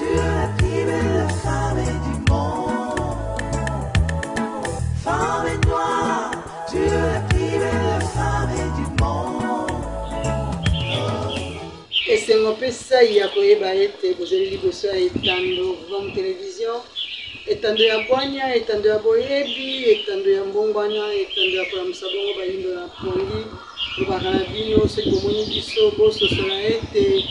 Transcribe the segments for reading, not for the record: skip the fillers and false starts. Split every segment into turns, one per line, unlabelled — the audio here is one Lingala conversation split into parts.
Tu es la plus belle femme du monde. Femme noire, tu es la plus belle femme du monde.
Esengo mpe sai ya koyeba ete bozali liboso ya etando Vam Television, etando ya bwanya, etando ya boyebi, etando ya mbongwana, etando ya kolamusa bongo bayindo na pongi. Lobaka na bino soki bomoni biso bososola ete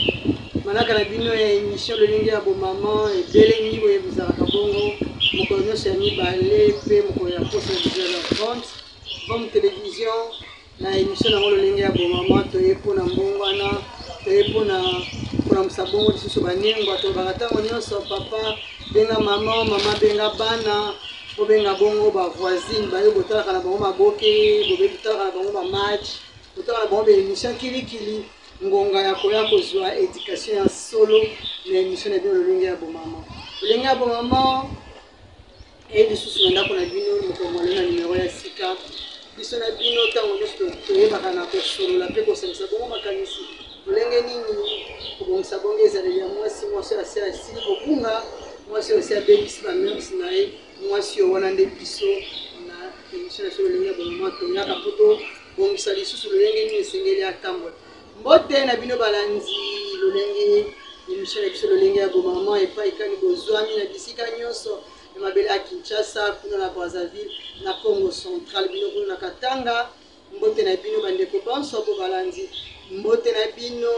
manaka na bino ya emission lolenge ya bomama ebelemi oyo ezalaka bongo mokolo nyonso ya mibale mpe mokolo ya poso ya 19h30 Vom Television na emission nango lolenge ya bomama. Toye mpo na mbongwana, toye mpo na kolamusa bongo lisusu banengwa. Tolobaka ntango nyonso, papa benga mama, mama benga bana, bobenga bongo bavoisine bayo botalaka na bango maboke, botalaka na bango bamatch, botalaka na bango baémission kilikili. Ngonga ya koya kozwa éducation ya solo na émission na bino lolenge ya bomama. Lolenge ya bomama eye lisusu na ndako na bino mokolo mwalo na numero ya sika. Biso na bino ntango nyonso toyebaka na kosolola mpe kosangisa bongo makanisi lolenge nini kobongisa bongo ezaleli ya mwasi. Mwasi oyo asi asili kobunga, mwasi oyo asi abebisi bamœurs na ye, mwasi oyo wana nde biso na émission na biso lolenge ya bomama toyaka mpo tobongisa lisusu lolenge nini esengeli atambola. Mbote na bino balandi lolenge émission na biso lolenge ya bomama epai kani bozwami na bisika nyonso ya mabele ya Kinshasa, kuna na Brazzaville, na Congo Central, bino kuna na Katanga. Mbote na bino bandeko banso bo balandi, mbote na bino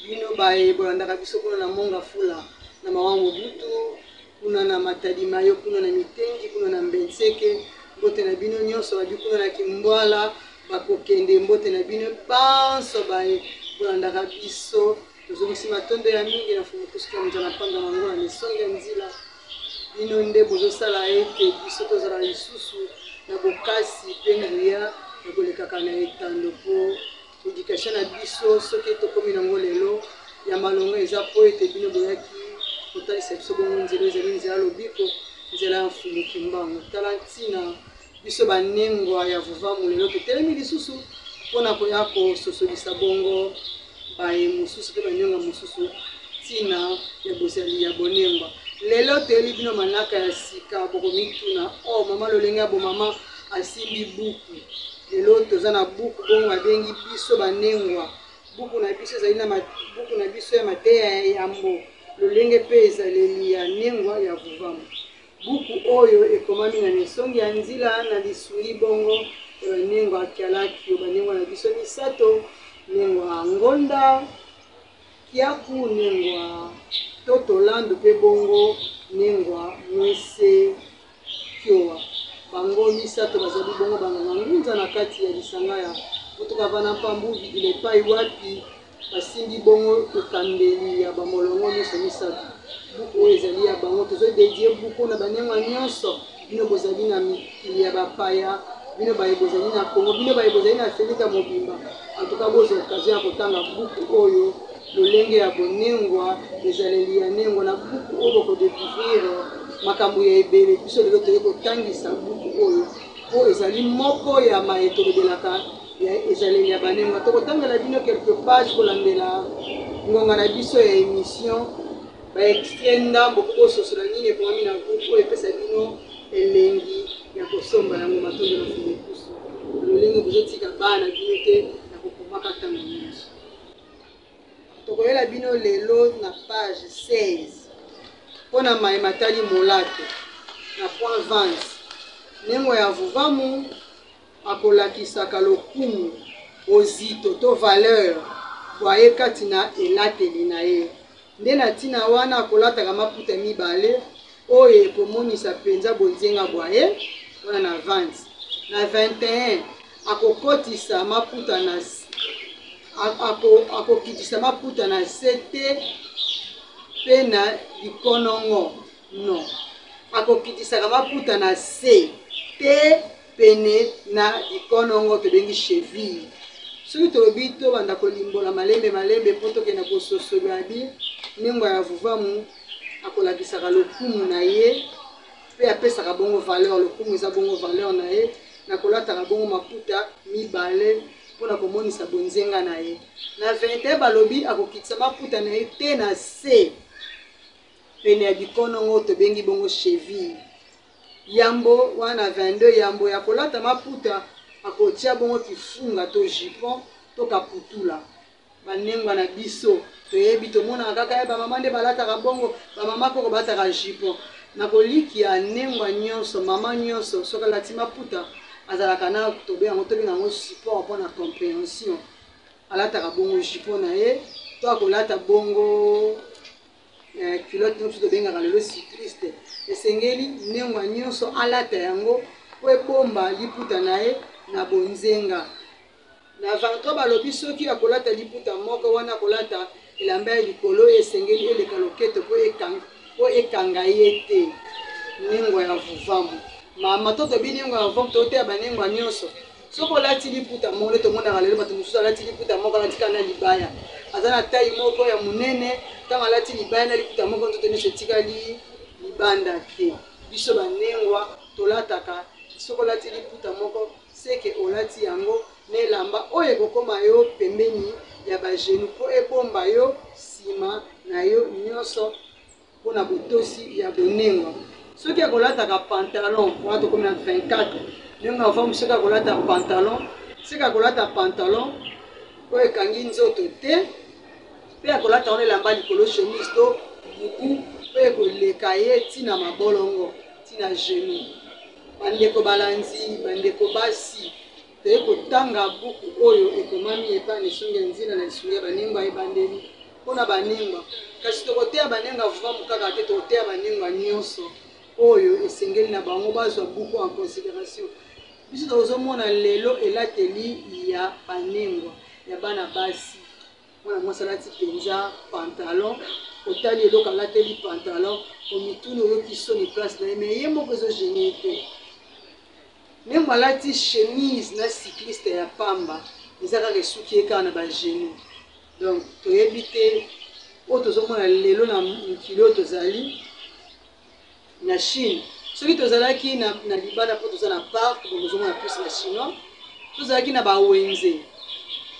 bino baye bolandaka biso kuna na Monga Fula, na Mawa Mobutu, kuna na Matadi Mayo, kuna na Mitengi, kuna na Mbenseke. Mbote na bino nyonso babi kuna na Kimbwala bakokende. Mbote na bino banso baye bolandaka biso. Tozongisi matondo ya mingi na Fumu Kusuka Nzala Mpanda na Ngola Misonge ya Nzila. Bino nde bozosala ete biso tozala lisusu na bokasi mpe nguya ya kolekaka na etando, mpo éducation na biso soki tokomi nango lelo ya malonga eza mpo ete bino boyaki kotalisa biso bongo nzela ezali nzela lobiko, nzela ya Mfumu Kimbangu. Tala ntina biso banengwa ya Vuvamu lelo totelemi lisusu mpona koya kososolisa bongo baye mosusu mpe banyonga mosusu ntina ya bozali ya bonengwa. Lelo toyeli bino manaka ya sika. Bokomituna, o oh, mama lolenge ya bomama asimbi buku. Lelo toza na buku bongo babengi biso banengwa. Buku na biso ezali na buku na biso ya mateya ya yambo lolenge mpe ezaleli ya nengwa ya Vuvamu. Buku oyo ekomami na misongi ya nzila na lisungi bongo ya banengwa Kialakio, banengwa na biso misato, nengwa Ngonda Kiaku, nengwa Totolandu mpe bongo nengwa Mwese Kiowa. Bango misato bazali bongo banganga ngunza na kati ya lisanga ya Kutuka Vana Mpambu Vidila, epai wapi basimbi bongo ekambeli ya bamolongo nyonso misato. Buku oyo ezali ya bango. Tozodedie buku na banengwa nyonso, bino bozali na mikili ya bapaya, bino baye bozali na Congo, bino baye bozali na Afrika mobimba. En tout cas, bozwa occasion ya kotanga buku oyo lolenge ya bonengwa ezaleli ya nengwa. Na buku oyo bokodécouvrir makambo ya ebele. Biso lelo toyei kotangisa buku oyo mpo ezali moko ya maye tolobelaka ya ezaleli ya banengwa. Tokotangela bino quelque page kolandela ngonga na biso ya émission, baextrait ndambo mpo bososola nini ekomami na buku oyo epesa bino elengi ya kosomba yango. Matondo na Mfumu Kusu lolenge bozotika bana bino te na kokomaka ntango nyonso. Tokoyela bino lelo na page 16 mpo na maye matali molato na point 20. Nengo ya Vuvamu akolakisaka lokumu, bozito to valeur bwa ye kati na elateli na ye. Nde na ntina wana akolataka maputa mibale oyo ekomonisa mpenza bonzenga bwa ye. Wana na 20. Na 21, akokotisa maputa na akokitisa maputa na se te mpe na likonongo no akokitisaka maputa na se te pene na likonongo, tobengi cheville. Soki tolobi tobanda kolimbola malembe malembe mpo tokende kososola bi ndenge ya Vuvamu akolakisaka lokumu na ye mpe apesaka bongo valeur, lokumu eza bongo valeur na ye na kolataka bongo maputa mibale mpona komonisa bonzenga na ye. Na 21 balobi akokitisa maputa na ye te na se. pene ya bikonongo tobengi bongo cheville. Yambo wana 22 yambo ya kolata maputa akotia bongo kifunga to jupon to kaputula. Banengwa na biso toyebi tomonaka kaka ya bamama nde balataka bongo, bamama koko balataka jupon. Na kolikia nengwa nyonso, mama nyonso soki alati maputa azalaka na tobe yango tobenga yango support mpo na comprehension. Alataka bongo jupon na ye to akolata bongo culotte nyonso tobengaka lelo cycliste. Esengeli nengwa nyonso alata yango mpo ebomba liputa na ye na bonzenga. Na 23 balobi soki akolata liputa moko wana akolata elamba ya likolo esengeli eleka loketo mpo ekanga ye te. Nengwa ya vuvamu mama to tobi nengwa ya vuvamu toteya banengwa nyonso. Soki olati liputa moko nde tomonaka lelo bato mosusu alati liputa moko alati kaka na libaya, aza na tai moko ya monene, ntango alati libaya na liputa moko nzoto nyonso etikali libanda te. Biso banengwa tolataka, soki olati liputa moko seke olati yango na elamba oyo ekokoma yo pembeni ya bagenu mpo ebomba yo nsima na yo nyonso mpo na botosi ya bonengwa. Soki akolataka pantalon wana tokomi na 24 ndenge avant, soki akolata pantalon, soki akolata pantalon oyo ekangi nzoto te mpe akolata wana elamba likolo chemise to buku oyo ekoleka ye ntina mabolongo ntina genou. Bandeko balanzi, bandeko basi, toye kotanga buku oyo ekomami epai na esungi ya nzina na lisungi ya banengwa ebandeli mpona banengwa. Kasi tokoteya banengwa vuvamu kaka te, tokoteya banengwa nyonso oyo esengeli na bango bazwa buku en considération. Biso tozomona lelo elateli ya banengwa ya bana basi. Mwana mwasi alati mpenza pantalon, otali eloko alateli pantalon, omituni oyoki soni place na ye, mais ye moko ezogene te. Ndenge alati chemise na cycliste ya pamba, eza kaka esuki ye kaka na bagenou. Donc toyebi te oyo tozomona lelo na mokili oyo tozali na Chine. Soki tozalaki na libanda mpo toza na parc, bozomona plus na chinois, tozalaki na bawenze,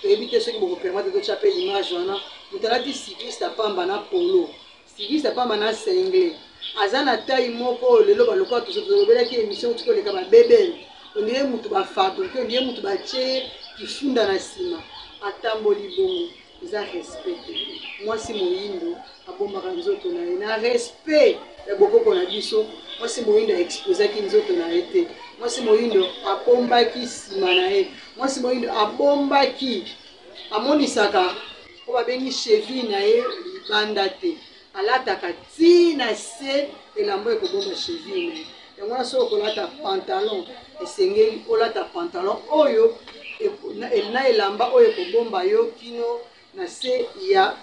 toyebi te soki bokopermettre totya mpe image wana. Moto alati cycliste apamba na polo, cycliste apamba na single, aza na tai moko oyo lelo balokola tolobelaki émission oti koleka babebele, ondire motu bafabrike, ondire motu batie kifunda na nsima, atamboli bongo. Eza respect te. Mwasi moyindo abombaka nzoto na ye na respect ya bokoko na biso. Mwasi moyindo aexposaki nzoto na ye te, mwasi moyindo abombaki nsima na ye, mwasi moyindo abombaki, amonisaka oyo babengi cheville na ye libanda te, alataka ti na se elamba ekobomba cheville na ye. Yango wana soki okolata pantalon, esengeli olata pantalon oyo na elamba oyo ekobomba yo kino na se ya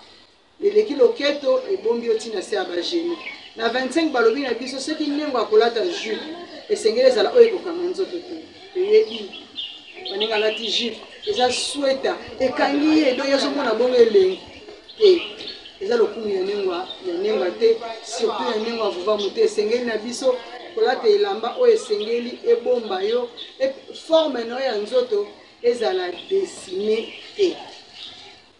eleki loketo, ebombi yo ntina se ya bagenu. Na 25 balobi na biso soki ndenge akolata jupe, esengeli ezala oyo ekokanga nzoto te. Toyebi baninga alati jupe eza sweta ekangi ye, donc azomona bongo elengi te, eza lokumu ya nengwa ya nengwa te, surtout ya nengwa vuvamu te. Esengeli na biso kolata elamba oyo esengeli ebomba yo, forme na yo ya nzoto ezala desine te,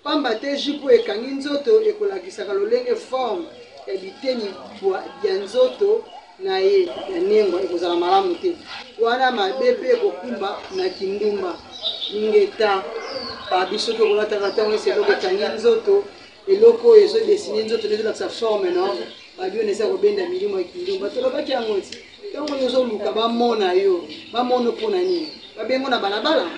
pamba te jupe oyo ekangi nzoto ekolakisaka lolenge forme ya biteni ya nzoto na ye ya nengwa ekozala malamu te, wana mabe mpe ekokumba na kindumba. Ingeta babi soki okolataka ntango nyonso eloko ekangi nzoto, eloko oyo ezodesine nzoto nde ezolakisa forme no babi oyo eza kobenda milimo ya kindumba. Tolobaki yango ti ntango oyo ozoluka bamona yo, bamona mpona nini, babengo na balabala,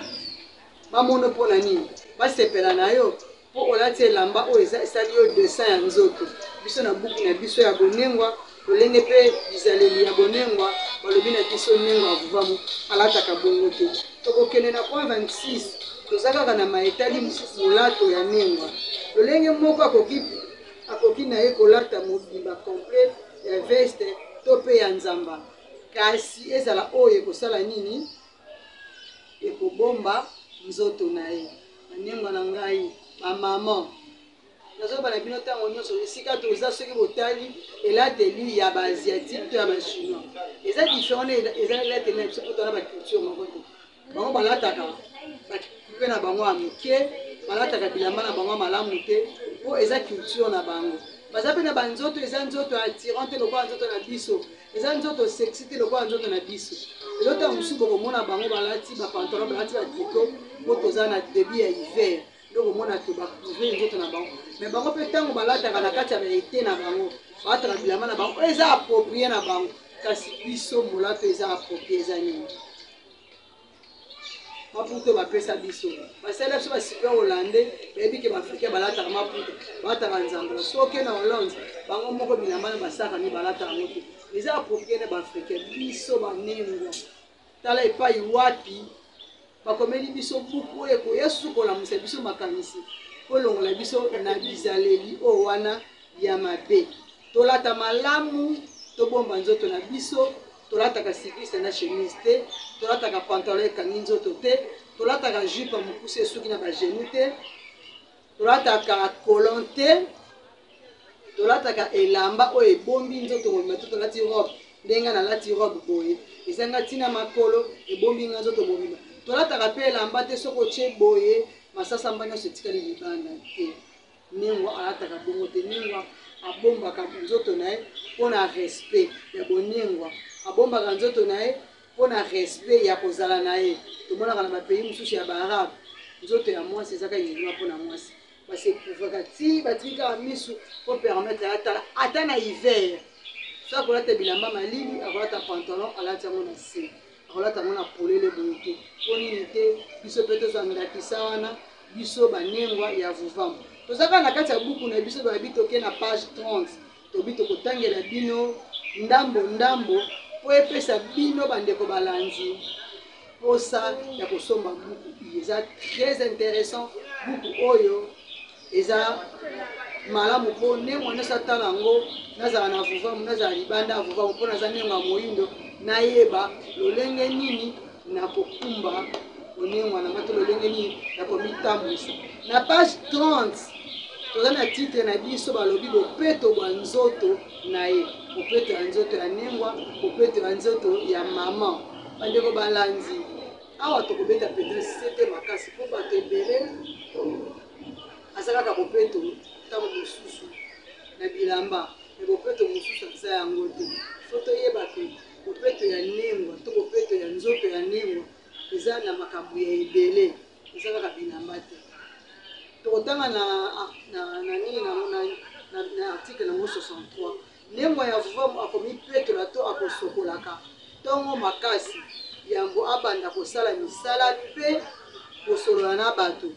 bamona mpona nini, basepela na yo mpo olati elamba oyo esali yo dessin ya nzoto. Biso na buku na biso ya bonengwa, lolenge mpe bizaleli ya bonengwa, balobi na biso nengwa ya vuvamu alataka bongo te. Tokokende na point 26, toza kaka na maetali molato ya nengwa. Lolenge moko akoki na ye kolata mobimba complet ya veste to mpe ya nzamba, kasi ezala oyo ekosala nini, ekobomba nzoto na ye. Banengwa na ngai bamama, nazoba na bino ntango nyonso esika toza, soki botali elateli ya baasiatique to ya bachinois eza différent, eza elateli na biso mpo tona baculture moko te. Bango balataka bakupe na bango ya moke, balataka bilamba na bango ya malamu te mpo eza culture na bango. Baza mpe na banzoto eza nzoto ya attirant te lokola nzoto na biso, eza nzoto sexy te lokola nzoto na biso. Lelo ntango mosusu bokomona bango balati bapantalon, balati batricot, mpo toza na début ya hiver, nde okomona ke bacouvrir nzoto na bango. Mais bango mpe ntango balataka na kati ya baete na bango, balataka bilamba na bango oyo eza approprie na bango. Kasi biso molato eza approprie eza nini? Maputa bapesa biso, basalela biso basuper hollandais, bayebi ke baafricain balataka maputa, balataka nzambala. Soki na Hollande, bango moko bilamba na basaka ni balataka yango te, eza approprie na baafricain. Biso banengwa, tala epai wapi bakomeli biso buku oyo ekoya susu kolamusa biso makanisi, kolongola biso na bizaleli oyo wana ya mabe. Tolata malamu, tobomba nzoto na biso. Tolataka cycliste na chemise te, tolataka pantalon ekangi nzoto te, tolataka jupe ya mokuse esuki na bagenou te, tolataka colon te, tolataka elamba oyo ebombi nzoto mobimba te. Tolati robe ndenge nalati robe boye, ezanga ntina makolo, ebombi nga nzoto mobimba. Tolataka mpe elamba te soki otie boye masasamba nyonso etikali libanda te. Nengwa alataka bongo te. Nengwa abombaka nzoto na ye mpo na respect ya bonengwa, abombaka nzoto na ye mpo na respect ya kozala na ye. Tomonaka na bapays mosusu ya baarabe, nzoto ya mwasi ezaka uniquement mpo na mwasi, basekuvraka ti batiki kaka misu mpo permettre atala ata na hiver. So akolata bilamba malili, akolata pantalon, alati yango na se, akolata yango na polele boye te. Mpo nini te biso mpe tozwa ndakisa wana? Biso banengwa ya Vuvamu toza kaka na kati ya buku na biso, bayebi toke na page 30, tobi tokotangela bino ndambo ndambo mpo epesa bino bandeko balandi mposa ya kosomba buku. Eza très intéressant buku oyo, eza malamu mpo ndenge nyonso atala yango. Nazala na Vuvamu, nazala libanda ya Vuvamu, mpo naza ndenge ya moyindo, nayeba lolenge nini nakokumba onengwa na nga to lolenge nini nakomitambwisa. Na page 30 toza na titre na biso, balobi bopeto bwa nzoto na ye, bopeto ya nzoto ya nengwa, bopeto ya nzoto ya mama. Bandeko balandi, awa tokobeta mpenza sete makasi mpo bato ebele aza kaka bopeto ntango mosusu na bilamba, me bopeto mosusu aza yango te. Fo toyeba ke bopeto ya nengwa to bopeto ya nzoto ya nengwa eza na makambo ya ebele, eza kaka bilamba te. Tokotanga na nini na article nango 63. Nengwa ya Vuvamu akomipetola to akosokolaka ntongo makasi yambo abanda kosala misala mpe kosolola na bato,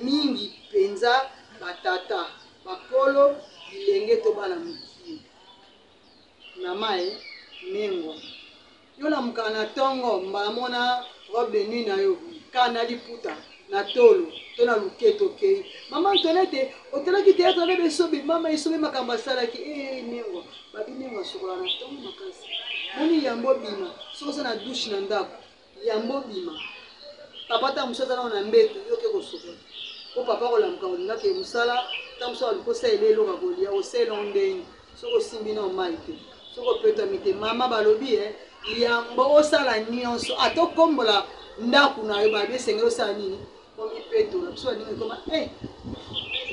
mingi mpenza batata bakolo, bilenge to bana mokie. Mama e nengwa, yo lamukaka na ntongo mbala moko na robe de nuit na yo, kaka na liputa na tolo to na luketo, okei. Mama Antoinette, otalaki théâtre na besobe, mama esobe makambo asalaki e nengwa. Babi nengwa asokola na ntongo makasi. Moni yambo bima, soki oza na douche na ndako, yambo bima, papa ntango mosusu aza nano na mbeto, yo oke kosokola po papa kolamuka olingaki mosala. Ntango mosusu aluki osalela eloko ya kolia, osalela ndenge soki osimbi nao mai te, soki opetami te. Mama, balobi e yambo osala nyonso, ata okombola ndako na yo, babi esengeli osala nini? Omipetola. Biso baningi ekoma e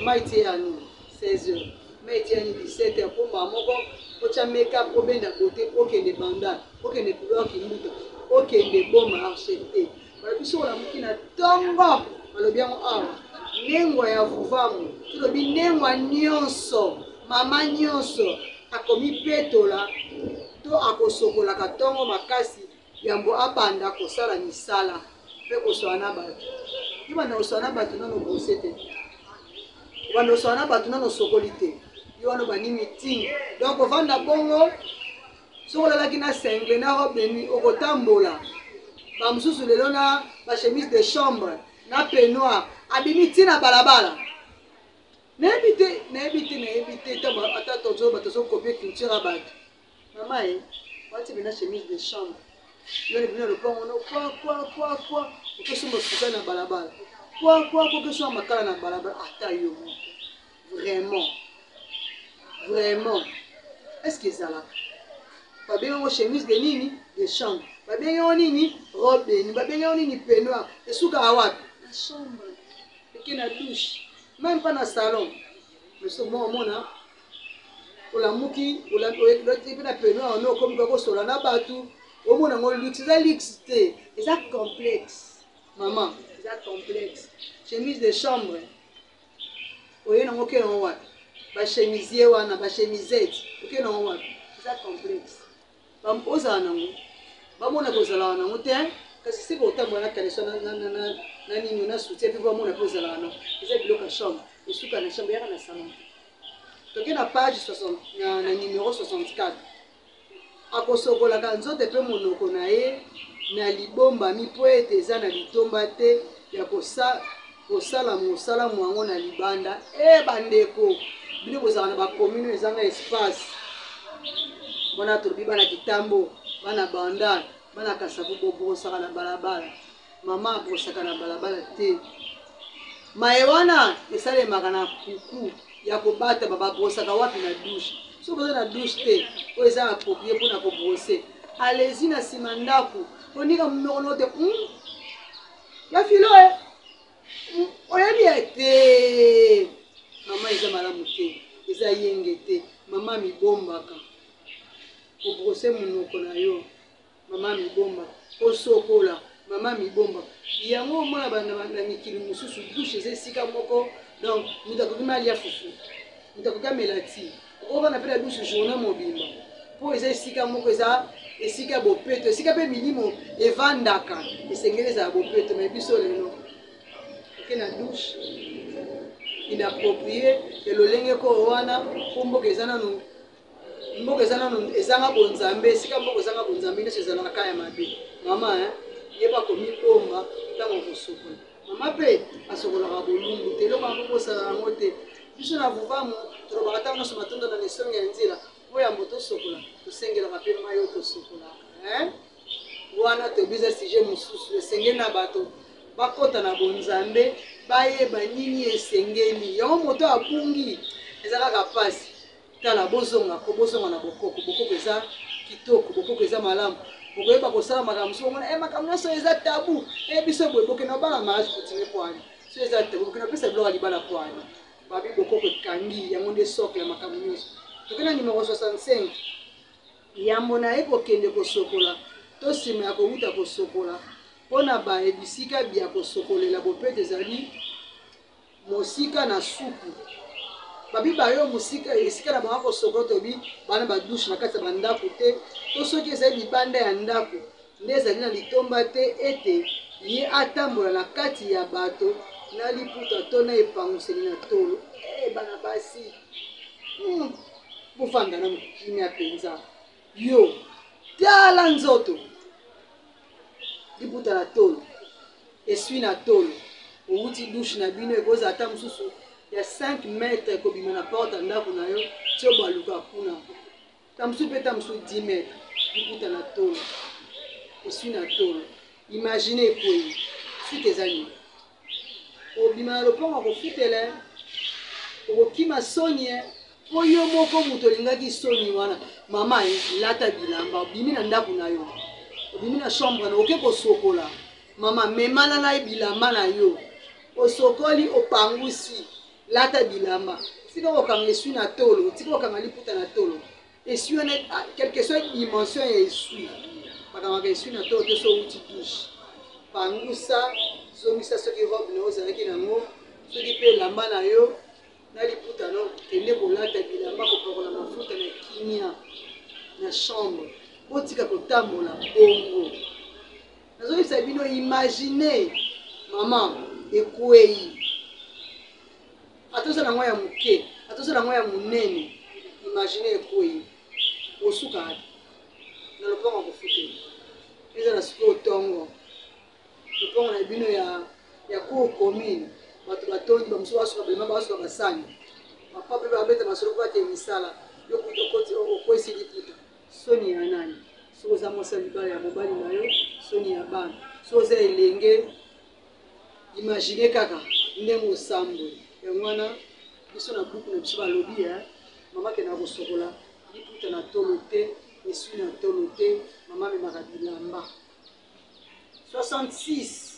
mai tie ya nini 16 heures, mai tie ya nini 17 heures, mpo mbala moko otya makeup, obenda bote, okende Bandal, okende couloir Kimbuta, okende Bon Marché te. Balobi soki olamuki na ntongo, balobi yango awa, nengwa ya Vuvamu, tolobi nengwa nyonso, mama nyonso akomipetola to akosokolaka ntongo makasi yambo abanda kosala misala mpe kosola na bato. Yo banda kosola na bato nano brose te, obanda kosola na bato nano osokoli te, yo wana obandi meeting. Donc ovanda bongo, soki olalaki na single na robe de nuit, okotambola. Bamosusu lelo na bachemise de chambre na peignoir, abimi ntina balabala. Nayebi te, nayebi te, nayebi te ntango ata tozoba, tozokopie culture ya bato. Mama e wati bina chemise de chambre, yo bina lopango no kwa kwa kwa kwa, okesomba sukali na balabala, kwa kwa kwa, okesomba makala na balabala. Ata yo moko, vraiment, vraiment, est ce que ezalaka? Babengi yango chemise de nini, de chambre, babengi yango nini, robe de nuit, babengi yango nini, peignoir. Esukaka wapi? Na chambre, eke na douche, même pas na salon. Mais so moko omona Olamuki, olati mpe na peignoir wana, okomi kaka kosola na bato, omona yango luxe. Eza luxe te, eza complexe mama, eza complexe. Chemise de chambre oye nango, oke nango wapi? Bachemisier wana, bachemisette, oke nango wapi? Eza complexe. Ozala nango, bamona kozalaka nango te, kasi seke otambola na caleçon na nini, na soutien, mpe bamona mpe ozalaka nango. Eza biloko ya chambre, esuka na chambre, yaka na salon te. Toke na page 60, na numero 64. Akosokolaka nzoto mpe monoko na ye na libombami, mpo ete eza na litomba te ya kosala mosala mwango na libanda. E bandeko, bino bozala na bacommune ezanga espace wana, tolobi bana Kitambo, bana Bandal, bana Kasavu, bobrosaka na balabala. Mama abrosaka na balabala te. Maye wana esalemaka na kuku ya kobatama. Babrosaka wapi? Na douche. Soki boza na douche te oyo eza approprié mpona kobrosser, allez-y na nsima ndako, onika monoko no te ya filo e oyebi ya te. Mama, eza malamu te, eza yenge te. Mama mibombaka kobrosser monoko na yo. Mama mibomba kosokola, mama mibomba yango. Omona na mikili mosusu, douche eza esika moko, donc moto akoki ma alia fufu, moto akoki amela ti, okokana mpe na douche journée mobimba, mpo eza esika moko, eza esika ya bopeto, esika mpe milimo evandaka, esengeli ezala bopeto. Mais biso lelo oke na douche inapproprié ya lolenge koo wana, mpo mboka eza nanu, mboka eza nanu ezanga bonzambe. Esika mboka ezanga bonzambe, nyonso ezalaka ya mabe. Mama yeba komibomba ntango kosokola. Mama mpe asokolaka bolumbu te, eloko yango bosala yango te. Biso na Vuvamu tolobaka ntango nyonso matondo na lesonge ya nzela po yambo tosokola, tosengelaka mpe mai oyo tosokolaka wana. Tobiza sujet mosusu, esengeli na bato bakɔta na bonzambe, bayeba nini esengeli yango. Moto abungi, eza kaka mpasi. Tala, bozonga ko bozonga na bokoko. Bokoko eza kitoko, bokoko eza malamu. Bokoyeba kosala makambo mosusu. Bomona e makambo nyonso eza tabu e biso boye. Bokende obala mariage coutumier po ani so eza tabu? Bokende opesa biloko ya libala po ani? Babi bokoko ekangi yango nde socle ya makambo nyonso. Toke na numero 65. Yambo na ye kokende kosokola to nsima ya kowuta kosokola, mpo na baye bisika bya kosokolela bopeto ezali mosika na suku, babi bayo mosika esika na bango kosokola, tobi bana badouche na kati ya bandako te, to soki ezali libanda ya ndako nde ezali na litomba te ete ye atambola na kati ya bato na liputa to na epanguseli na tolo. E bana basi, bofanda na kimia mpenza. Yo tala nzoto, liputa na tolo, esui na tolo, owuti douche na bino, ekozala ata mosusu ya 5 mètre kobima na porte ya ndako na yo ti obaluka kuna, ta mosusu mpe ta mosusu 10 mètre. Liputa na tolo, esui na tolo, imagine ekwei, suite eza nini? Obima na lopango, akofutela, okokima soni mpo yo moko moto olingaki soni wana. Mama, lata bilamba. Obimi na ndako na yo, obimi na chambre na, oke kosokola. Mama, memana na ye bilamba na yo, osokoli, opangusi, lata bilamba. Tika kokanga esui na tolo, tika kokanga liputa na tolo, esui wana, quelque soit dimension ya esui, bakangaka esui na tolo te. So outi douche, pangusa, zongisa soki robe na yo ozalaki nango, soki mpe elamba na yo na liputa no, kende kolata bilamba, kopakola mafuta na kimia na chambre. Botika kotambola bongo. Nazoyebisa bino, imagine mama ekwei, ata oza nango ya moke, ata oza nango ya monene, imagine ekwei, osuka wapi? Na lopango ya kofutela. Eza na sikoyo ntongo, lopango na bino ya cour commune, bato batondi, bamosusu basuka bilamba, basuka basani, papa mpe babeta masolo mpo bakee misala. Yo kuta okwesi liputa, soni ya nani? Soki oza mwasi ya libala ya mobali na yo, soni ya bana. Soki oza elenge, imagine kaka ndenge osambwe. Yango wana biso na buku na biso balobi ya mama kenda kosokola, liputa na tolo te, esui na tolo te. Mama amemaka bilamba. 66.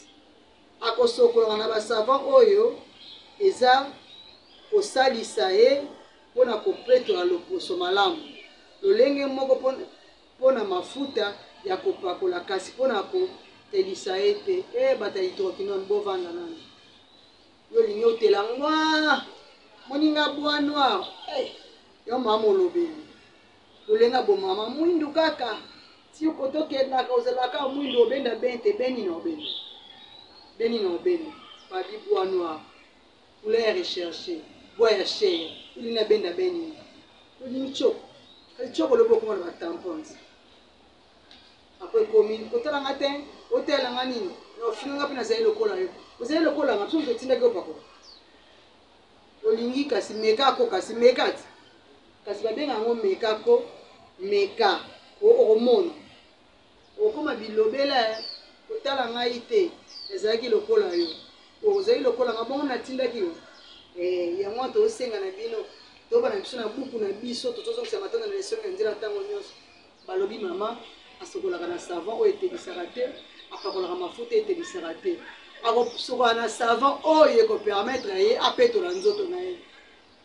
Akosokolaka na basavon oyo eza kosalisa ye. mpo na kopetola loposo malamu. Lolenge moko mpo na mafuta ya kopakola, kasi mpo na kotelisa ye te. Eh, bato ya hydroquinone, bovanda nanu. Yo olingi otela ngwa, moninga bois noir. Eh, yo mama olobeli. Lolenge abomama mwindu kaka. Ti koto okendaka ozalaka mwindu obenda bente beni na obenda. Beni na obenda. Babi bois noir. Couleur recherchee. Bois ya cher. Olingi abenda beni. Olingi choko. Kasi choko lobi okoma na ba tampons. Après ekomi kotala nga te, otala nga nini? Na ofinga nga mpe nazali lokola yo. Ozali lokola nga, biso moto otindaki yo pakola. Olingi kasi meka ko kasi meka ti. Kasi babenga yango meka ko meka okomona. Okoma bilobela eh, kotala ngai te, ezalaki lokola yo. Ozali lokola nga bongo natindaki yo. Eh, yango wana tosenga na bino tobana biso na buku na biso tozozongisa matondo na esongi ya nzela ntango nyonso. Balobi mama asokolaka na savon oyo etelisaka te, apakolaka mafuta etelisaka te. Akosokola na savon oyo ekopermettre ye apetola nzoto na ye.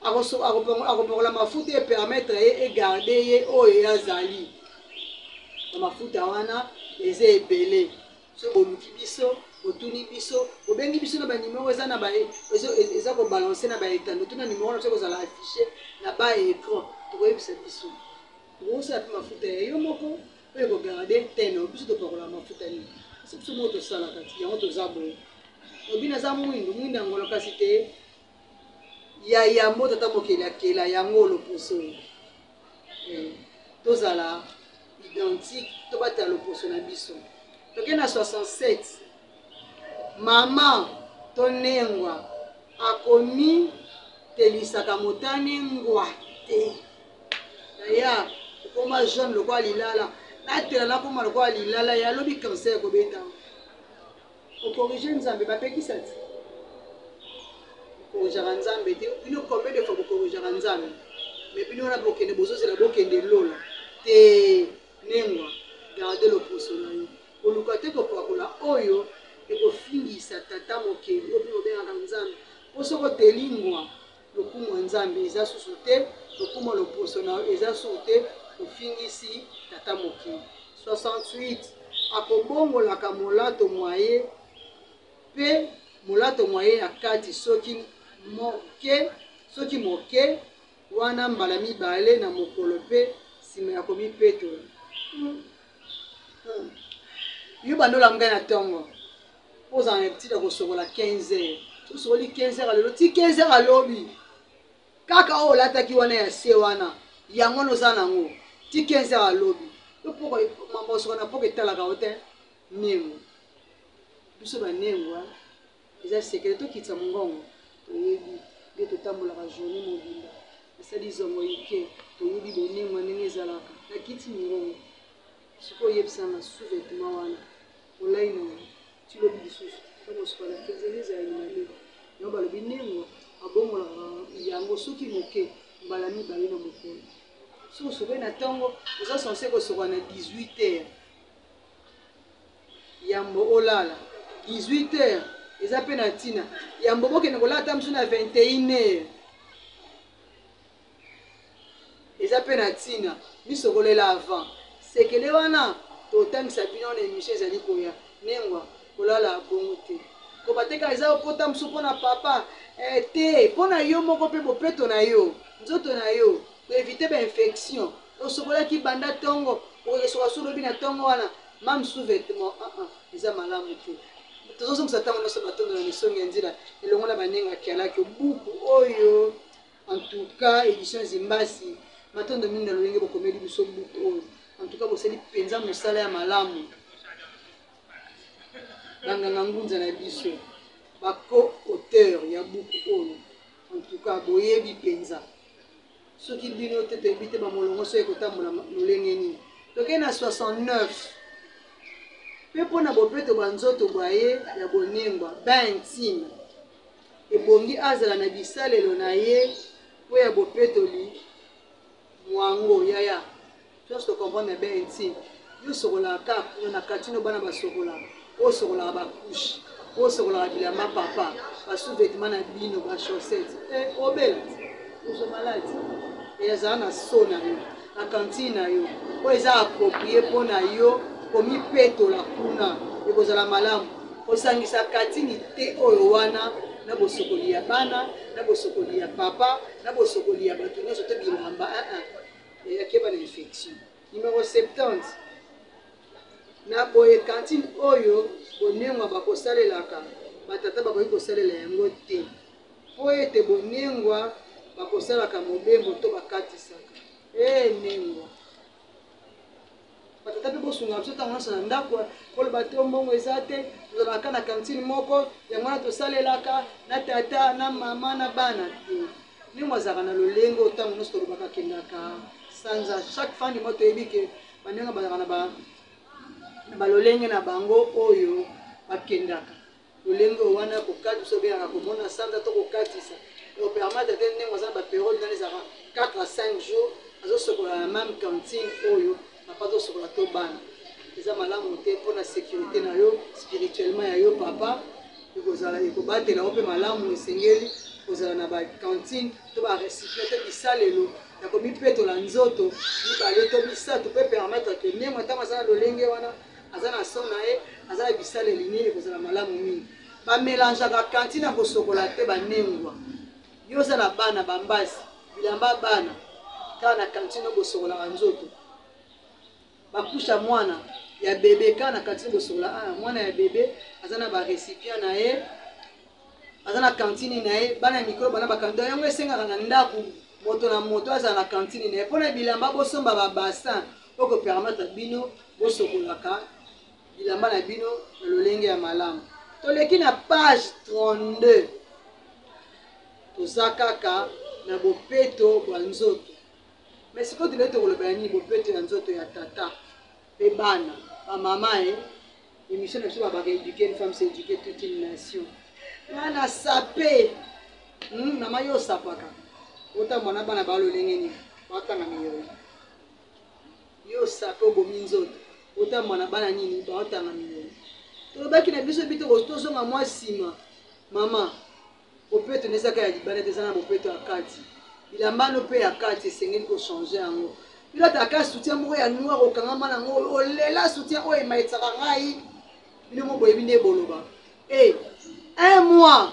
Akopakola mafuta epermettre ye egarde ye oyo ye azali. Mafuta wana eza ebele. Soki boluki biso, botuni biso, bobengi biso na ba numero eza na ba eza ko balancer na ba etando, tuna numero na biso ekozala affiché na ba écran, tokoyebisa biso. Okosala mpe mafuta ya yo moko oyo ekogarde teno. Biso topakolaka mafuta nini? Biso biso moko tosalaka ti yango toza boye. Obi naza mwindu, mwindu ya ngolo kasi te ya yambo tata mokeli akela yango loposo. Eh, tozala identique, tobatela loposo na biso. Toke na 67 mama tonengwa akomi telisaka motane ngwa te. Yaya okoma jaune lokola lilala, natela nakoma lokola lilala ya lobi cancer ekobeta. Okorige Nzambe bapekisa ti bokorijaka Nzambe te. Bino combien de fois bokorijaka Nzambe? Mais bino wana bokende bozozela bokende lola te. Nengwa garde loposo na yo, koluka te kopakola oyo ekofingisa tata mokeli oyo bino bobengaka Nzambe. Po soki oteli ngwa Lokumu ya Nzambe eza susu te, lokumu ya loposo na yo eza susu te, ofingisi tata mokili. 68 akobongolaka molato mwa ye mpe molato mwa ye ya kati soki moke, soki moke, wana mbala mibale na mokolo mpe nsima ya komipetola. Hmm. Hmm. Yo banda olamuka na ntongo ozala na habitude ya kosokola 15 heures, osokoli 15 heures lelo ti 15 heures alobi kaka oyo olataki wana ya se wana yango wana oza nango ti 15 heures alobi yo poko mambo osokola na poko etalaka yo te nengo biso banengo eza sekele tokitisa mongongo toyebi nde totambolaka journée mobimba nasali zongo ike toyebi bonengo ndenge ezalaka nakiti mongongo sikoyo oyebisanga sous vêtement wana Olai na yango ti lobi lisusu ntango osuka na kezeli ezaleli mabe yango balobi nengwa abongolaka yango soki moke mbala mibale na mokolo. Soki osokoli na ntongo oza sense kosokola na 18 heures yambo olala 18 heures eza mpe na ntina yambo bokende kolala ata mosusu na 21 heures Eza pe na tina. Misokolela avant. Sekele wana totangisa bino na emission ezali koya. Nengwa kolala bongo te. Kobateka eza okota mosusu pona papa eh, te pona yo moko pe bopeto na yo nzoto na yo ko eviter ba infection. Osokolaki banda tongo okoki soka su lobi na tongo wana mame sous vêtement ah ah eza malamu te. Tozozongisa ntango nyonso matondo na misongi ya nzila elongo na banenga kialaki buku oyo. En tout cas edition Zimbasi matondo mingi na lolenge bokomeli biso buku oyo. En tout cas bosali mpenza mosala ya malamu. Banganga ngunza na biso ba co-auteur ya buku oyo en tout cas boyebi mpenza. Soki bino te toyebi te bamolongo soki ekotambola lolenge nini. Tokei na 69 mpe mpo na bopeto bwa nzoto bwa ye ya bonengwa bain intime Ebongi azala na bisalelo na ye mpo ya bopetoli mwango. Yaya, nyonso to comprendre bien intime. Yo osokolaka kaka kuna na katino bana basokolaka. Osokolaka ba couche, osokolaka bilamba papa, ba sous-vêtements na bino, ba chaussettes. Eh, obela. Ozo malade. Ezala na so na yo, na cantine na yo, oyo eza approprie mpo na yo komipetola kuna, ekozala malamu. Kosangisa katini te oyo wana na bosokoli ya bana, na bosokoli ya papa, na bosokoli ya bato nyonso to bilamba. Uh -uh. Keba na infection. Numero 70. Na boye kantine oyo bonengwa bakosalelaka, batata bakoki kosalela yango te. Mpo ete bonengwa bakosalaka mobembo to bakatisaka. Ee nengwa. Batata mpe bosunga biso ntango nyonso na ndako, koloba te mbongo eza te, tozalaka na kantine moko, yango wana tosalelaka na tata na mama na bana te. Ndenge azalaka na lolenge oyo ntango nyonso tolobaka akendaka sanza chaque fin du mois, toyebi ke bandenge bazalaka na ba na balolenge na bango oyo bakendaka lolenge oyo wana kokatisa obengaka komona sanza to kokatisa opermettre te ndenge aza na baperiode nani ezalaka 4 à 5 jours azosokola na meme cantine oyo papa azosokola to bana. Eza malamu te mpona sécurité na yo spirituellement ya yo papa, ekozala ekobatela yo mpe malamu. Esengeli kozala na bacantine to barecipient to bisalelo ya komipetola nzoto mibale to misato mpe permettre ke ndenge ntango aza na lolenge wana, aza na son na ye, aza na bisaleli nini, ekozala malamu mingi. Bamelangeaka kantine ya kosokola te. Banengwa, yo oza na bana bambasi, bilamba bana kaka na kantine oyo bosokolaka nzoto, bakusha mwana ya bebe kaka na kantine bosokola. Ah, mwana ya bebe aza na barecipient na ye, aza na kantine na ye. Bana ya mikolo bana bakantine yango. Esengaka na ndako moto na moto azala na kantine na ye. Mpona bilamba, bosomba babassin po kopermettre bino bosokolaka bilamba na bino na lolenge ya malamu. Toleki na page 32, toza kaka na bopeto bwa nzoto. Mais sikoyo toleki, tokolobela nini? Bopeto ya nzoto ya tata mpe bana, bamama. E émission na biso babaka "Éduquer une femme, c'est éduquer toute une nation". Nga na sape, mama, yo osapaka, otambwa na bana balolenge nini? Batanga miyoyo. Yo osape, obomi nzoto, otambwa na bana nini? Baotanga miyoyo. Tolobaki na biso bi tozonga mwa nsima. Mama, bopeto nde ezaka ya libanda te, eza na bopeto ya kati. Bilambano mpe ya kati esengeli kochanger yango. Bilataka soutien moko ya noir, okangama nango, olela soutien oyo emayetisaka ngai. Bino mo boyebi nde boloba e un mois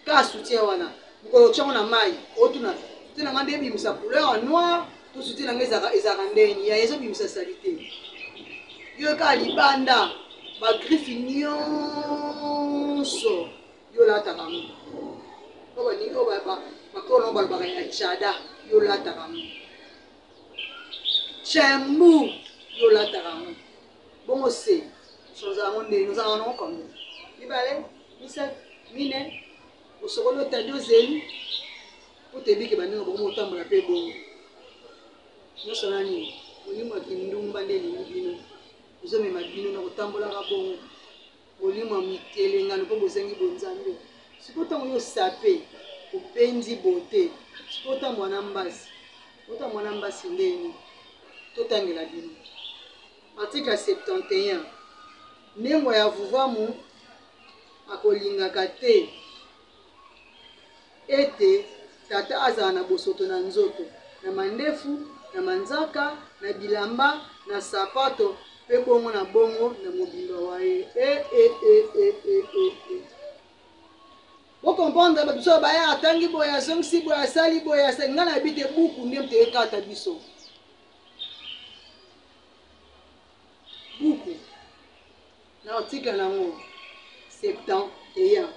ka soutien wana, mokolo otyango na mai, otuna soutien na ngai nde ebimisa couleur ya noir to soutien na ngai ezalaka ndeni ya ezobimisa saleté. Yo kaka libanda, bagriffe nyonso yo olataka yango, oyo baningi oyo bakolo nango balobaka ya chada, yo olataka yango, chembu, yo olataka yango bongo. Se change yango ndeni ozalaka nango combien? Mibale, misato, mine, osokoli, otandi, ozeli po tebike. Bandenge bongo otambola mpe bongo nyonso na nini? Molimo ya kindumba nde elingi bino, ezomema bino na kotambolaka bongo, molimo ya mitelengano mpo bozangi bonzambe. Sikoyo ntango yo osape, opendi bote, sikoyo ota mwana mbasi, ota mwana mbasi ndeni? Totangela bino article ya 71. Ndengwa ya vuvamu akolingaka te ete tata azala na bosoto na nzoto, na mandefu, na manzaka, na bilamba, na sapato mpe bongo na bongo na mobimba wa ye. E, e, e, e, e, e, e. Bocomprendre, bato biso baya atangi boye, azongisi boye, asali boye, asali. Ngai nayebi te, buku nde moto ekata biso. Buku na article nango 71.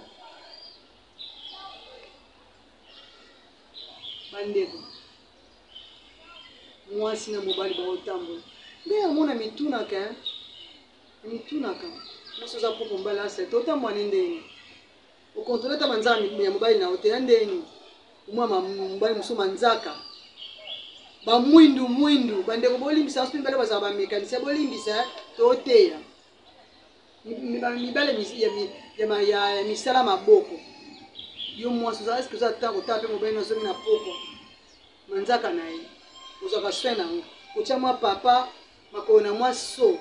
Bandeko, mwasi na mobali baotambola nde yango na mitunaka, mitunaka mwasi oza propre, mobali asa te, otambola ne ndenge okontrole ata manzaka ya mobali na yo te ya ndeni? Omwa mobali mosusu manzaka bamwindu mwindu. Bandeko, bolimbisa biso, mibale bazala bamécanicien, bolimbisa, toteya mibale ya misala maboko. Yo mwasi oza, est-ce oza ta kotala mpe mobali nazongi na pokwa, manzaka na ye ozwaka soin nango, kotya mwa papa makolo na mwa so,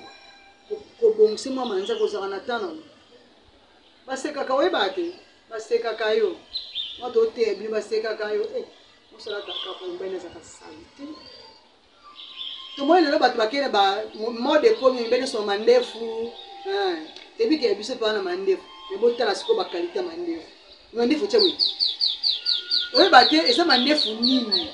kobongisa mwa manzaka, ozwaka na ta nango? Basekaka, oyebaka te, basekaka yo. Mwa toteya bino, basekaka yo. Eh. Mwasi alataka kaka mobali azalaka salite. Tomoni lelo bato bakende ba mode ekomi mibali nyonso mandefu. Toyebi ke biso mpe wana mandefu. Mais botala sikoyo ba qualité ya mandefu. Mandefu tia boye. Oyeba te eza mandefu nini.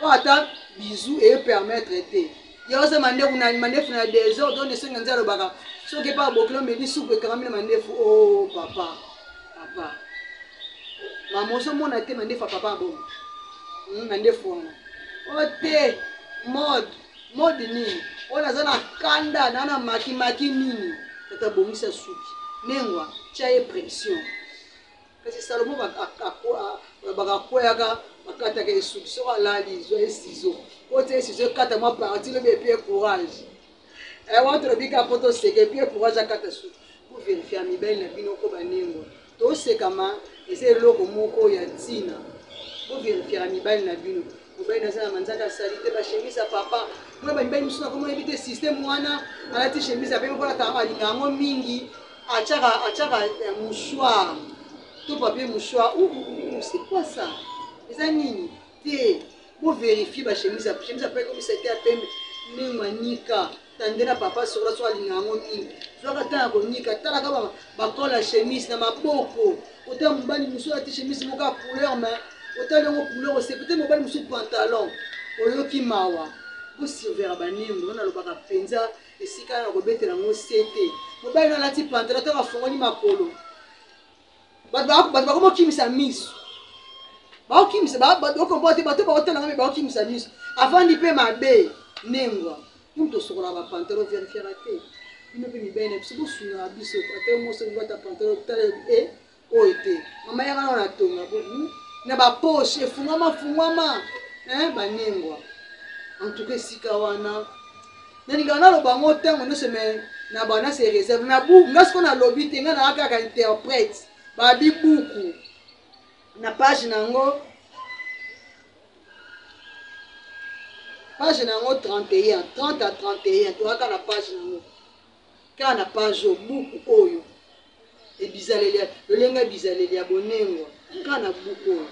Oyo ata bisou eye permettre te. Ya oza mandefu na mandefu na désordre oyo nesongi nzela alobaka soki epa bokilo omeli supu ekangami na mandefu. Oh papa. Papa. Mama ozomona te mandefu ya papa abongo. Mandefu wana. O te mode mode nini? Oyo naza na kanda na na maki maki nini? Tata bongisa suki. Nengwa tia ye pression. Kasi Salomo bakakweyaka bakataka ye suki soki alali zwa ye ciseau. Otia ye ciseau ekata mwa partie lobi epie courage. Wana tolobi kaka mpo toseka epie courage akata suki. Boverifia mibali na bino ko banengwa. Tosekama eza eloko moko ya ntina. Boverifiaka mibali na bino. Mobali naza na manzaka salite ba chemise ya papa. Mona ba mibali mosusu nakomona yebi te système wana alati chemise ya pembe mpo alata alinga yango mingi atiaka atiaka mouchoir to papier mouchoir. Ou c'est quoi ça? Eza nini? Te bo vérifier ba chemise ya chemise ya pembe komisa te ya pembe ndenge anika tandela papa sokola so alinga yango mingi zwaka ntango ya konika talaka bakola ya chemise na maboko otala mobali mosusu alati chemise moko ya couleur mais otali yango couleur osepe te mobali mosusu pantalon oyoki mawa bosurveillaka banengo wana alobaka mpenza esika ya kobetela yango se te mobali no alati pantalon ntango afongoli makolo bato bakomokimisa miso baokimisa okomboa te bato baotalanga me baokimisa miso avandi mpe mabe nengwa Nous tosokolaka ba pantalon verifiaka te bino mpe mibali na biso bosungaka biso ata yo mwasi olingi ata pantalon tala e oyo te mama yaka na tonga na ba poche efungwama fungwama banengwa en tout cas esika wana nalingaka naloba yango ntango nyonso me na bana se réserve na buku nga sikoyo nalobi te nga naa kaka interprète babi buku na page na yango page na yango 31 30 à 31 toyaka na page na yango kaka na page oyo buku oyo ebizaleli lolenge ya bizaleli ya bonengwa kaka na buku oyo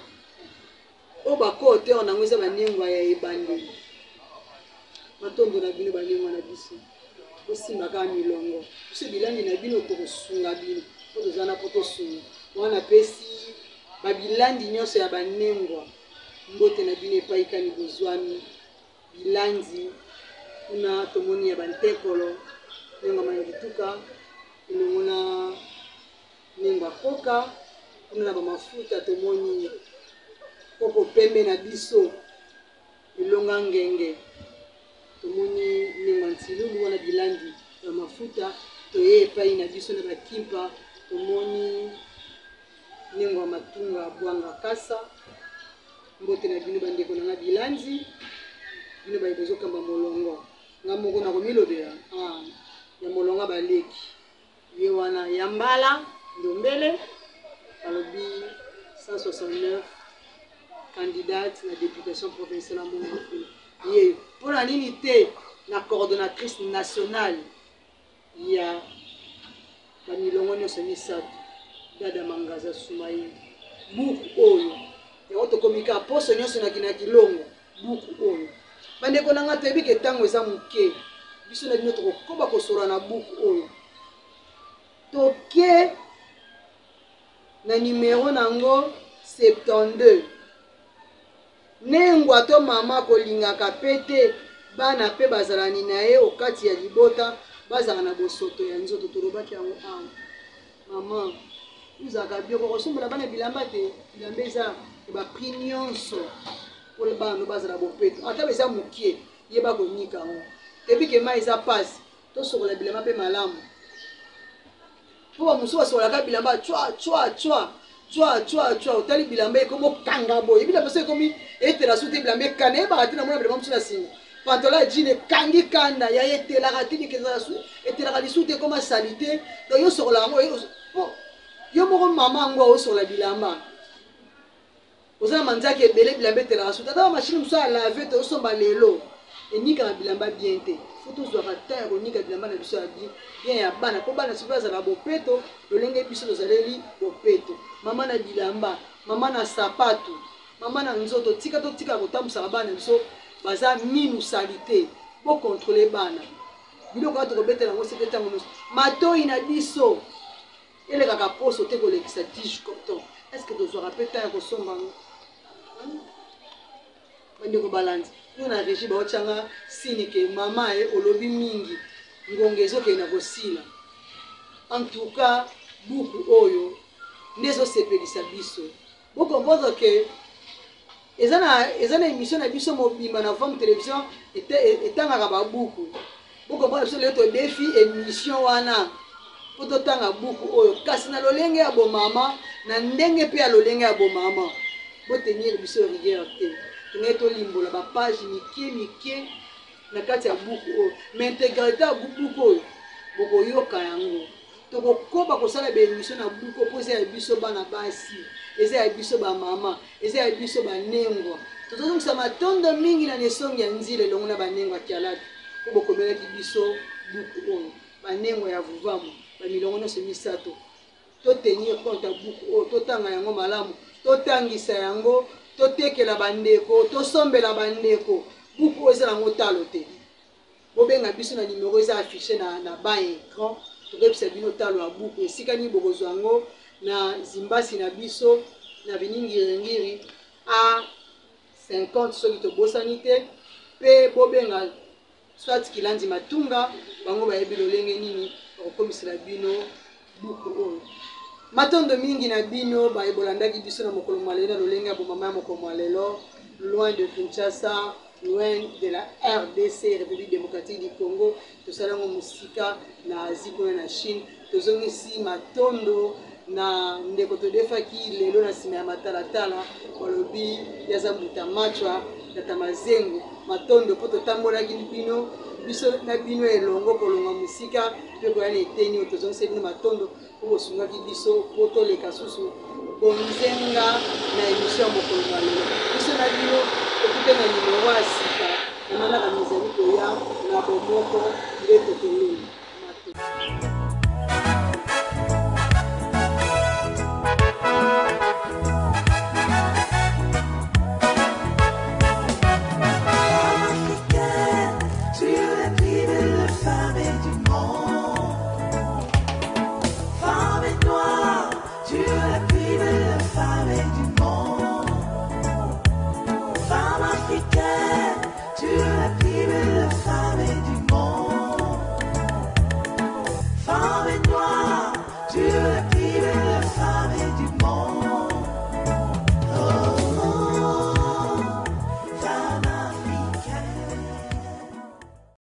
oyo baco-auteur na yango eza banengwa ya ebandeli matondo na bino banengwa na biso bosimba kaka milongo biso bilandi na bino tokosunga bino mpo toza na mpo tosunga wana napesi babilandi nyonso ya banengwa mbote na bino epai kani bozwami bilandi kuna tomoni ya bantekolo nengwa mangituka elongo na nengwa koka kuna na bamafuta tomoni koko pembe na biso elonga ngenge tomoni nengwa ntilulu wana bilandi ya mafuta toye epai na biso na bakimpa tomoni nengwa matunga bwanga kasa mbote na bino bandeko na nga bilandi bino baye bozokamba molongo nga moko nakomilobela ya molongo baleki ye wana ya mbala ndombele balobi 169 candidate na députation provinciale ya Mont-Ngafula ye mpona nini te na coordonnatrice nationale ya bamilongo nyonso misato dada mangaza sumaye buku oyo yango tokomi kaka poso nyonso na kina kilongo buku oyo bandeko na nga toyebi ke ntango eza moke biso na bino tokokoba kosola na buku oyo toke na nimero na yango 72 nengwa to mama kolingaka pe te bana pe bazalani na ye okati ya libota bazala na bosoto ya nzoto tolobaki yango awa mama ozalaka bioko kosombela bana bilamba te bilamba eza ba prix nyonso mpo bana bazala bopeto ata eza mokie yeba konika yango toyebi ke mai eza pasi tosokola bilamba mpe malamu mpo bamosusu basokolaka bilamba cwa cwa cwa cwa cwa cwa otali bilamba ekomi okanga boye bilamba so ekomi etela su te bilamba ekanda eyebaka te namona bilamba mosusu na singa pantola ya jean ekangi kanda ya etelaka te likezala su etelaka lisusu te ekoma salite donc yo sokola yango po yo moko mama yango osokola bilamba oza na manzaki ebele bilamba etelaka su tata ba machine mosusu ya lave tozosomba lelo enikaka bilamba bien te fo tozwaka temps ya konika bilamba na biso ya bien ya bana mpo bana soki bazala bopeto lolenge biso tozaleli bopeto mama na bilamba mama na sapatu. Mama na nzoto, tika totika kotambusaka bana biso baza minu salite. Bokontrole bana. Biloko wana tokobetela yango sete ntango nyonso. Matoi na biso elekaka poso te kolekisa tige coton. Est ce que tozwaka mpe temps ya kosomba yango? Bandeko balandi, yo na régie baotyanga sini ke mama e olobi mingi, ngonga ezokende na kosila. En tout cas, buku oyo nde ezosepelisa biso. Bocomprendre ke eza na eza na émission na biso mobimba na Vam Télévision etangaka babuku. Bocomprendre biso lelo todefi émission wana mpo totanga buku oyo, kasi na lolenge ya bomama, na ndenge mpe ya lolenge ya bomama. Botenir biso rigueur te, tongei tolimbola bapage mike mike na kati ya buku oyo, mais intégralité ya buku oyo bokoyoka yango. Tokokoba kosala baemission na buku mpo eza ya biso bana basi, eza ya biso bamama, eza ya biso banengwa. Tozozongisa matondo mingi na nesongi ya nzila elongo na banengwa ya kialaki mpo bokomelaki biso buku oyo, banengwa ya vuvamu bamilongo nyonso misato. Totenir compte ya buku oyo, totanga yango malamu, totangisa yango, totekela bandeko, tosombela bandeko. Buku oyo eza nango talo te. Bobenga biso na numero eza affiché na ba écran, tokoyebisa bino talo ya buku esika nini bokozwa yango na Zimbasi na biso na Biningiringiri a 50 soki tobosani te. Mpe bobenga soit Kilandi Matunga, bango bayebi lolenge nini bakokomisela bino buku oyo. Matondo mingi na bino baye bolandaki biso na mokolo mwa lelo na lolenge ya bomama ya mokolo mwa lelo, loin de Kinshasa, loin de la RDC, République démocratique du Congo. Tosala yango mosika na Asie kuna na Chine. Tozongisi matondo na ndeko todefaki lelo na nsima ya matalatala, balobi yaza mbuta machwa tata mazengo. Matondo mpo totambolaki bino biso na bino elongo kolonga mosika mpe koya na eteni oyo. Tozongisi bino matondo mpo bosungaki biso mpo toleka susu bonzenga na émission ya mokolo mwa lelo. Biso na bino tokute na nimero ya sika na manaka mizali koya na bomoko nde tokolonga.
Tu es la plus belle femme du monde. Femme noire, tu es la